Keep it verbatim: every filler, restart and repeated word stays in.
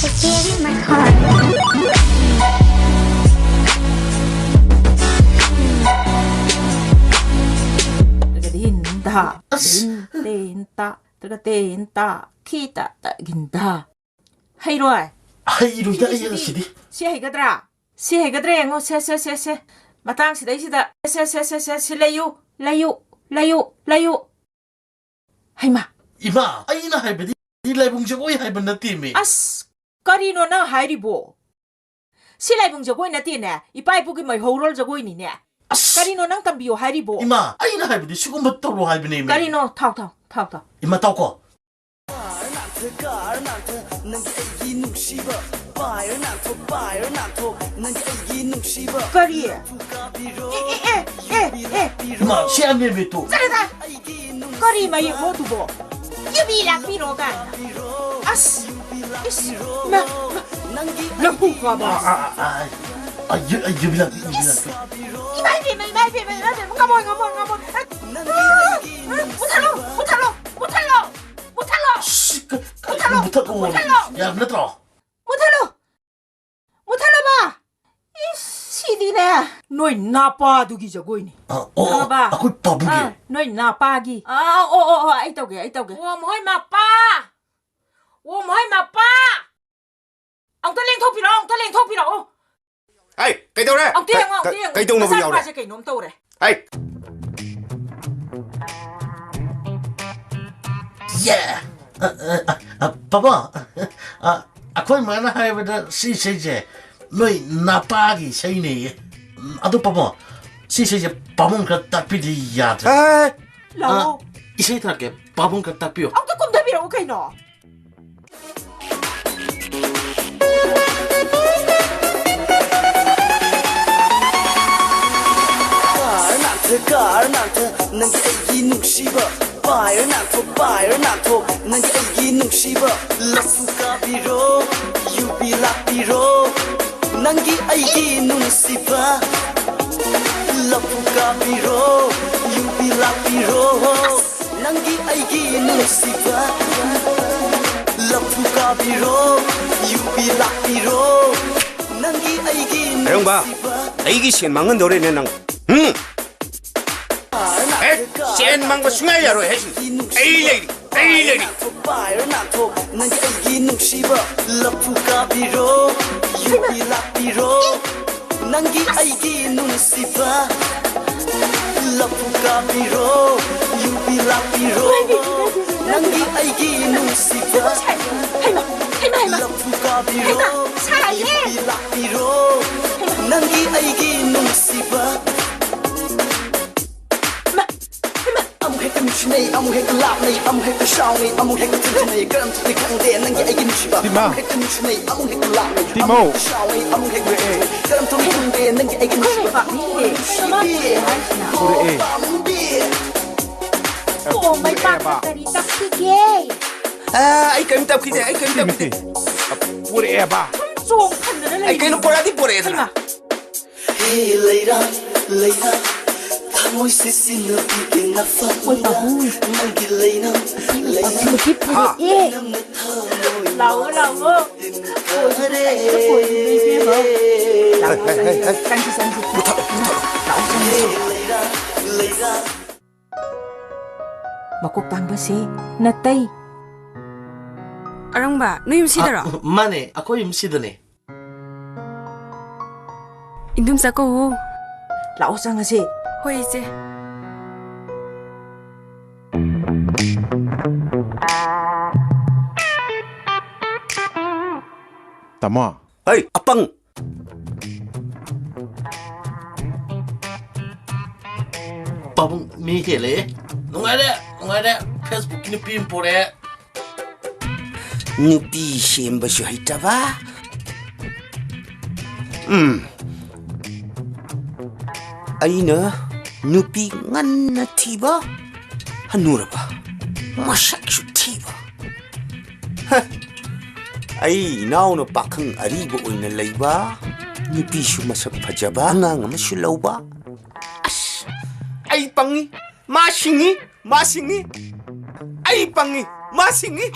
Tearing my heart. ꯇ꯭ꯔꯒꯗꯤꯟ ꯙꯥ, ꯑꯁ꯫ ꯗꯤꯟ, ten, ꯇꯥ, ꯇ꯭ꯔꯒ ten, ꯇꯥ, ꯈꯤ, ꯇꯥ, ꯇꯥ, ꯒꯤꯟ, ꯙꯥ꯫ ꯍꯩꯔꯣꯏ꯫ ꯍꯩꯔꯣꯏꯗ ꯁꯤꯗꯤ, ꯑꯩ ꯁꯤꯗꯤ, ꯁꯤꯗꯤ꯫ ꯁꯤ ꯍꯩꯒꯗ꯭ꯔꯥ? ꯁꯤ ꯍꯩꯒꯗ꯭ꯔꯥ ꯌꯦꯡꯉꯣ꯫ ꯁꯦ, ꯁꯦ, ꯁꯦ, ꯁꯦ꯫ ꯃꯇꯥꯡ ꯁꯤꯗꯩꯁꯤꯗ ꯁꯦ, ꯁꯦ, ꯁꯦ, ꯁꯦ, ꯁꯦ, ꯁꯤ ꯂꯩꯌꯨ, ꯂꯩꯌꯨ, ꯂꯩꯌꯨ, ꯂꯩꯌꯨ꯫ ꯍꯩꯃꯥ! ꯏꯃꯥ, ꯑꯩꯅ ꯍꯥꯏꯕꯗꯤ ꯂꯥꯏꯕꯨꯡ ꯖꯒꯣꯏ ꯍꯥꯏꯕ ꯅꯠꯇꯦꯃꯤ꯫ ꯑꯁ, ꯀꯔꯤꯅꯣ ꯅꯪ ꯍꯥꯏꯔꯤꯕꯣ? ꯁꯤ ꯂꯥꯏꯕꯨꯡ ꯖꯒꯣꯏ ꯅꯠꯇꯦꯅꯦ, ꯏꯄꯥ ꯏꯄꯨꯒꯤ ꯃꯩꯍꯧꯔꯣꯜ ꯖꯒꯣꯏꯅꯤꯅꯦ꯫ ꯑꯁ! ꯀꯔꯤꯅꯣ ꯅꯪ ꯇꯝꯕꯤꯌꯣ ꯍꯥꯏꯔꯤꯕꯣ? ꯏꯃꯥ, ꯑꯩꯅ ꯍꯥꯏꯕꯗꯤ ꯁꯤꯒꯨꯝꯕ ꯇꯧꯔꯣ ꯍꯥꯏꯕꯅꯦꯃꯤ꯫ ꯀꯔꯤꯅꯣ? ꯊꯥꯎ, ꯊꯥꯎ, ꯊꯥꯎ, ꯊꯥꯎ꯫ ꯏꯃꯥ, ꯇꯥꯎꯀꯣ꯫ ꯅꯪꯒꯤ ꯑꯩꯒꯤ ꯅꯨꯡꯁꯤꯕ, ꯄꯥꯏꯔ ꯅꯥꯟꯊꯣꯛ, ꯄꯥꯏꯔ ꯅꯥꯟꯊꯣꯛ, ꯅꯪꯒꯤ ꯑꯩꯒꯤ ꯅꯨꯡꯁꯤꯕ꯫ ꯀꯔꯤ? ꯑꯦ, ꯑꯦ, ꯑꯦ, ꯑꯦ, ꯑꯦ꯫ ꯏꯃꯥ, ꯁꯤ ꯌꯥꯝ ꯂꯦꯝꯃꯦ ꯇꯨ꯫ ꯆꯠꯂꯦꯗ꯫ ꯀꯔꯤ ꯃꯌꯦꯛꯅꯣ ꯑꯗꯨꯕꯣ? ꯌꯨꯕꯤ ꯂꯥꯛꯄꯤꯔꯣ ꯀꯥꯏꯅ꯫ ꯑꯁ, ꯏꯁ, ꯏꯃꯥ, ꯏꯃꯥ꯫ ꯂꯐꯨ ꯀꯥꯕ꯫ ꯑꯥ, ꯑꯥ, ꯑꯥ, ꯑꯥ꯫ ꯑꯥ, ꯌꯨ-, ꯑꯥ, ꯌꯨꯕꯤ ꯂꯥꯛꯄꯤ, ꯌꯨꯕꯤ ꯂꯥꯛꯄꯤ꯫ ꯏꯃꯥꯏ ꯄꯦꯝꯃ, ꯏꯃꯥꯏ ꯄꯦꯝꯃ, ꯏꯃꯥꯏ ꯄꯦꯝꯃ, ꯉꯝꯃꯣꯏ, ꯉꯝꯃꯣꯏ, ꯉꯝꯃꯣꯏ꯫ ꯑꯥ, ꯑꯥ, ꯃꯨꯊꯠꯂꯣ, ꯃꯨꯊꯠꯂꯣ, ꯃꯨꯊꯠꯂꯣ, ꯃꯨꯊꯠꯂꯣ꯫ ꯁꯤ, ꯀ-, ꯀ-, ꯃꯨꯊꯠꯂꯣ, ꯃꯨꯊꯠꯂꯣ꯫ ꯃꯨꯊꯠꯂꯣ꯫ ꯌꯥꯕ ꯅꯠꯇ꯭ꯔꯣ? ꯃꯨꯊꯠꯂꯣ꯫ ꯃꯨꯊꯠꯂꯣꯕ! ꯏꯁ, ꯁꯤꯗꯤꯅꯦ! ꯅꯣꯏ ꯅꯥꯄꯥꯗꯨꯒꯤ ꯖꯒꯣꯏꯅꯤ꯫ ꯑ, ꯑꯣ, ꯑꯣ, ꯈꯪꯉꯕ? ꯑꯩꯈꯣꯏ ꯄꯥꯕꯨꯡꯒꯤ꯫ ꯑ, ꯅꯣꯏ ꯅꯥꯄꯥꯒꯤ꯫ ꯑ, ꯑꯣ, ꯑꯣ, ꯑꯣ, ꯑꯩ ꯇꯧꯒꯦ, ꯑꯩ ꯇꯧꯒꯦ꯫ ꯑꯣ, ꯃꯍꯣꯏ ꯃꯄꯥ! ꯑꯣ, ꯃꯍꯣꯏ ꯃꯄꯥ! ꯑꯃꯨꯛꯇ ꯂꯦꯡꯊꯣꯛꯄꯤꯔꯛꯑꯣ, ꯑꯃꯨꯛꯇ ꯂꯦꯡꯊꯣꯛꯄꯤꯔꯛꯑꯣ꯫ ꯍꯩ, ꯀꯩꯗꯧꯔꯦ? ꯑꯃꯨꯛꯇ ꯀ-, ꯌꯦꯡꯉꯣ, ꯀ-, ꯑꯃꯨꯛꯇ ꯌꯦꯡꯉꯣ꯫ ꯀꯩꯗꯧꯅꯕ ꯌꯥꯎꯔꯦ? ꯃꯆꯥꯅꯨꯄꯥꯁꯦ ꯀꯩꯅꯣꯝ ꯇꯧꯔꯦ꯫ ꯍꯩ! ꯌꯦ! ꯑ, ꯑ, ꯑ, ꯑ, ꯄꯥꯕꯨꯡ, ꯑ, ꯑꯩꯈꯣꯏ ꯃꯥꯅ ꯍꯥꯏꯕꯗ ꯁꯤ ꯏꯁꯩꯁꯦ ꯅꯣꯏ ꯅꯄꯥꯒꯤ ꯏꯁꯩꯅꯦꯌꯦ꯫ ꯎꯝ, ꯑꯗꯨ ꯄꯥꯕꯨꯡ, ꯁꯤ ꯏꯁꯩꯁꯦ ꯄꯥꯕꯨꯡ ꯈꯔ ꯇꯥꯛꯄꯤꯗ꯭ꯔꯗꯤ ꯌꯥꯗ꯭ꯔꯦ꯫ ꯍꯦ! ꯂꯥꯛꯑꯣ꯫ ꯑ, ꯏꯁꯩ ꯊꯥꯔꯛꯀꯦ, ꯄꯥꯕꯨꯡ ꯈꯔ ꯇꯥꯛꯄꯤꯌꯣ꯫ ꯑꯃꯨꯛꯇ ꯀꯨꯝꯊꯕꯤꯔꯛꯎ ꯀꯩꯅꯣ꯫ ꯀꯥꯔ ꯅꯥꯟꯊ, ꯀꯥꯔ ꯅꯥꯟꯊ, ꯅꯪꯒꯤ ꯑꯩꯒꯤ ꯅꯨꯡꯁꯤꯕ꯫ ꯄꯥꯏꯔ ꯅꯥꯟꯊꯣꯛ, ꯄꯥꯏꯔ ꯅꯥꯟꯊꯣꯛ, ꯅꯪꯒꯤ ꯑꯩꯒꯤ ꯅꯨꯡꯁꯤꯕ꯫ ꯂꯐꯨ ꯀꯥꯕꯤꯔꯣ, ꯌꯨꯕꯤ ꯂꯥꯛꯄꯤꯔꯣ, ꯅꯪꯒꯤ ꯑꯩꯒꯤ ꯅꯨꯡꯁꯤꯕ꯫ ꯂꯐꯨ ꯀꯥꯕꯤꯔꯣ, ꯌꯨꯕꯤ ꯂꯥꯛꯄꯤꯔꯣ, ꯅꯪꯒꯤ ꯑꯩꯒꯤ ꯅꯨꯡꯁꯤꯕ꯫ ꯂꯐꯨ ꯀꯥꯕꯤꯔꯣ, ꯌꯨꯕꯤ ꯂꯥꯛꯄꯤꯔꯣ, ꯅꯪꯒꯤ ꯑꯩꯒꯤ ꯑꯔꯦꯡꯕ, ꯅꯨꯡꯁꯤꯕ꯫ ꯑꯩꯒꯤ ꯁꯦꯟ ꯃꯥꯡꯍꯟꯗꯧꯔꯦꯅꯦ ꯅꯪ꯫ ꯎꯝ? ꯑꯦ, ꯁꯦꯟ ꯃꯥꯡꯕ ꯁꯨꯡꯌꯥ ꯌꯥꯔꯣꯏ ꯍꯦ꯫ ꯑꯩ ꯂꯩꯔꯤ, ꯑꯩ ꯂꯩꯔꯤ꯫ ꯄꯥꯏꯔꯣ ꯅꯥꯊꯣꯛ, ꯅꯪꯒꯤ ꯑꯩꯒꯤ ꯅꯨꯡꯁꯤꯕ, ꯂꯐꯨ ꯀꯥꯕꯤꯔꯣ, ꯌꯨꯕꯤ ꯂꯥꯛꯄꯤꯔꯣ, ꯅꯪꯒꯤ ꯑꯩꯒꯤ ꯅꯨꯡꯁꯤꯕ꯫ ꯂꯐꯨ ꯀꯥꯕꯤꯔꯣ, ꯌꯨꯕꯤ ꯂꯥꯛꯄꯤꯔꯣ, ꯅꯪꯒꯤ ꯑꯩꯒꯤ ꯅꯨꯡꯁꯤꯕ꯫ ꯍꯩꯃꯥ, ꯍꯩꯃꯥ, ꯍꯩꯃꯥ꯫ ꯂꯐꯨ ꯀꯥꯕꯤꯔꯣ, ꯍꯩꯃꯥ, ꯁꯥꯏꯍꯦ꯫ ꯌꯨꯕꯤ ꯂꯥꯛꯄꯤꯔꯣ, ꯅꯪꯒꯤ ꯑꯩꯒꯤ ꯅꯨꯡꯁꯤꯕ꯫ ꯍꯩꯃꯥ, ꯍꯩꯃꯥ꯫ ꯑꯃꯨꯛ ꯍꯦꯛꯇ ꯅꯨꯡꯁꯤꯅꯩ, ꯑꯃꯨꯛ ꯍꯦꯛꯇ ꯂꯥꯞꯅꯩ, ꯑꯃꯨꯛ ꯍꯦꯛꯇ ꯁꯥꯎꯅꯩ, ꯑꯃꯨꯛ ꯍꯦꯛꯇ ꯊꯤꯟꯖꯤꯟꯅꯩ, ꯀꯔꯝ ꯆꯠꯅꯤ ꯈꯪꯗꯦ ꯅꯪꯒꯤ ꯑꯩꯒꯤ ꯅꯨꯡꯁꯤꯕ꯫ ꯇꯤꯃꯥ꯫ ꯑꯃꯨꯛ ꯍꯦꯛꯇ ꯅꯨꯡꯁꯤꯅꯩ, ꯑꯃꯨꯛ ꯍꯦꯛꯇ ꯂꯥꯞꯅꯩ, ꯇꯤꯃꯧ꯫ ꯑꯃꯨꯛ ꯍꯦꯛꯇ ꯁꯥꯎꯅꯩ, ꯑꯃꯨꯛ ꯍꯦꯛꯇ ꯊꯤꯟꯖꯤꯟꯅꯩ, ꯀꯔꯝ ꯇꯧꯅꯤ ꯈꯪꯗꯦ ꯅꯪꯒꯤ ꯑꯩꯒꯤ ꯅꯨꯡꯁꯤꯕ꯫ ꯄꯨꯔꯛꯑꯦ꯫ ꯄꯥꯝꯃꯨꯕꯤ꯫ ꯑꯣ, ꯃꯩ ꯄꯥꯛꯇ ꯀꯔꯤ ꯇꯛꯁꯤꯒꯦ? ꯑ, ꯑꯩ ꯀꯔꯤꯝ ꯇꯧꯈꯤꯗꯦ, ꯑꯩ ꯀꯔꯤꯝ ꯇꯧꯈꯤꯗꯦ꯫ ꯄꯨꯔꯛꯑꯦꯕ꯫ ꯁꯨꯝ ꯆꯣꯡ ꯐꯟꯗꯅ ꯂꯩ꯫ ꯑꯩ ꯀꯩꯅꯣ ꯄꯨꯔꯛꯑꯗꯤ ꯄꯨꯔꯛꯑꯦꯗꯅ꯫ ꯍꯩꯃꯥ꯫ ꯍꯦ ꯂꯩꯔꯥ, ꯂꯩꯔꯥ, ꯊꯃꯣꯏ ꯁꯤꯁꯤꯅ ꯄꯤꯒꯦ ꯅꯐꯝꯗ꯫ ꯃꯣꯏ ꯄꯥꯕꯨꯡ꯫ ꯅꯪꯒꯤ ꯂꯩꯅꯝ, ꯂꯩꯅꯝ, ꯅꯨꯄꯤ ꯐꯔꯛꯑꯦ꯫ ꯂꯩꯅꯝꯅ ꯊꯃꯣꯏ ꯂꯥꯛꯑꯣ, ꯂꯥꯛꯑꯣ꯫ ꯐꯔꯦ꯫ ꯂꯥꯛꯑꯣ, ꯂꯥꯛꯑꯣ, ꯂꯥꯛꯑꯣ꯫ ꯆꯪꯁꯤ, ꯆꯪꯁꯤ꯫ ꯃꯨꯊꯠꯂꯣ, ꯃꯨꯊꯠꯂꯣ꯫ ꯂꯥꯛꯑꯣ, ꯆꯪꯁꯤ꯫ ꯍꯦ ꯂꯩꯔꯥ, ꯂꯩꯔꯥ꯫ ꯃꯀꯣꯛ ꯇꯥꯡꯕꯁꯦ ꯅꯇꯩ꯫ ꯑꯔꯪꯕ, ꯅꯣꯏ ꯌꯨꯝ ꯁꯤꯗꯔꯣ? ꯑ, ꯃꯥꯅꯦ, ꯑꯩꯈꯣꯏ ꯌꯨꯝ ꯁꯤꯗꯅꯦ꯫ ꯏꯟꯗꯣꯝꯆꯥ ꯀꯧꯋꯣ꯫ ꯂꯥꯛꯑꯣ, ꯆꯪꯉꯁꯦ꯫ ꯍꯣꯏ, ꯏꯆꯦ꯫ ꯇꯥꯃꯣ꯫ ꯍꯩ, ꯑꯄꯪ! ꯄꯥꯕꯨꯡ, ꯃꯤ ꯍꯦꯜꯂꯦ꯫ ꯅꯨꯡꯉꯥꯏꯔꯦ, ꯅꯨꯡꯉꯥꯏꯔꯦ꯫ Facebook-ꯀꯤ ꯅꯨꯄꯤ ꯑꯃ ꯄꯣꯔꯛꯑꯦ꯫ ꯅꯨꯄꯤ ꯁꯦꯝꯕꯁꯨ ꯍꯩꯇꯕ꯫ ꯎꯝ꯫ ꯑꯩꯅ ꯅꯨꯄꯤ ꯉꯟꯅ ꯊꯤꯕ, ꯍꯅꯨꯔꯕ, ꯃꯁꯛꯁꯨ ꯊꯤꯕ꯫ ꯍ! ꯑꯩ ꯏꯅꯥꯎꯅ ꯄꯥꯈꯪ ꯑꯔꯤꯕ ꯑꯣꯏꯅ ꯂꯩꯕ, ꯅꯨꯄꯤꯁꯨ ꯃꯁꯛ ꯐꯖꯕ, ꯑꯉꯥꯡ ꯑꯃꯁꯨ ꯂꯧꯕ꯫ ꯑꯁ! ꯑꯩ ꯄꯪꯉꯤ, ꯃꯥ ꯁꯤꯡꯉꯤ, ꯃꯥ ꯁꯤꯡꯉꯤ꯫ ꯑꯩ ꯄꯪꯉꯤ꯫ ꯃꯥ ꯁꯤꯡꯉꯤ꯫